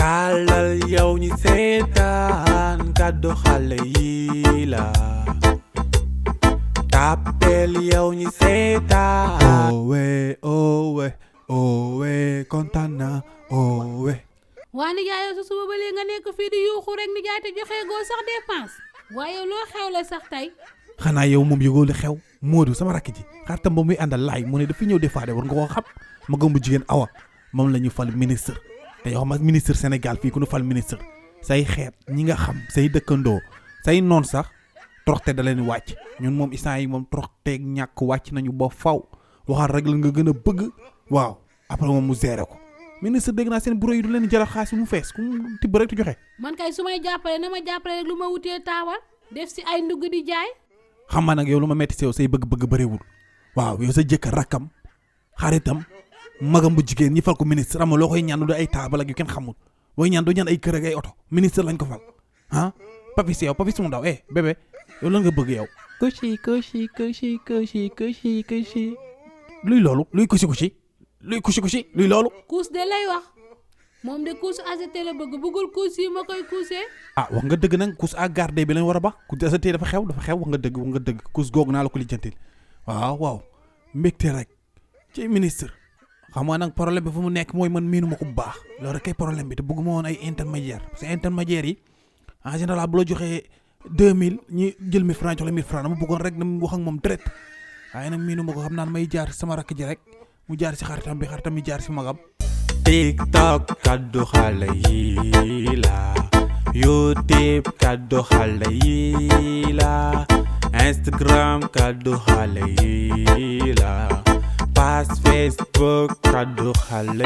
tàllal yow ñi seetaan kàddu xale yi la tàppeel yow ñi seetaan owe kontaan na owe. waa nijaay yow sa suba ba léegi nga nekk fii di yuuxu rek nijaay te joxe goo sax dépense waaye yow loo xewle sax tey. xanaa yow moom yëgoo li xew Modou sama rakk ji xaritam ba muy àndal laay mu ne dafa ñëw des fois de war nga koo xam ma gëm bu jigéen awa moom la ñu fal ministre te yoo xam ne ministre Sénégal fii ku ñu fal ministre say xeet ñi nga xam say dëkkandoo say noon sax toroxte da leen wàcc ñun moom instant yi moom toroxteeg ñàkk wàcc nañu ba faw waxal rek la nga gën a bëgg waaw après moom mu géré ko ministre dégg naa seen bureau yi du leen jëlal xaalis mu fees ku mu tibb rek di joxe. man kay su may jàppale na ma jàppale rek lu ma wutee taawal def si ay ndugg di jaay. xam nga nag yow lu ma metti si yow say bëgg-bëgg bëriwul waaw yow sa jëkkër rakkam xaritam magam bu jigéen ñi fal ko ministre am loo koy ñaan du ay taabal ak yu kenn xamul booy ñaan doo ñaan ay kër ak ay oto ministre lañ ko fal ah papis yow papis mu ndaw bébé yow lan nga bëgg yow. kusi luy loolu luy kusi luy loolu. kuus de lay wax moom de kuus AZT la bëggul kuus yi ma koy kuusee. ah wax nga dëgg nag kuus à garde bi lañ war a ba kuus AZT dafa xew wax nga dëgg kuus googu naa la ko lijjantil waaw mbégte rek ci ministre. xam nga nag problème bi fu mu nekk mooy man miinu ma ko bu baax loolu rek kay problème bi te bëgguma woon ay intermédiaire parce que intermédiaire yi en général bu la joxee 2000 ñi jël 1000 francs jox la 1000 francs dama bëggoon rek na wax ak moom direct waaye nag miinu ma ko xam naan may jaar sama rakk ji rek mu jaar si xaritam mi jaar si magam. TikTok kaddu xale yi la YouTube kaddu xale yi la Instagram kaddu xale yi la page Facebook kaddu xale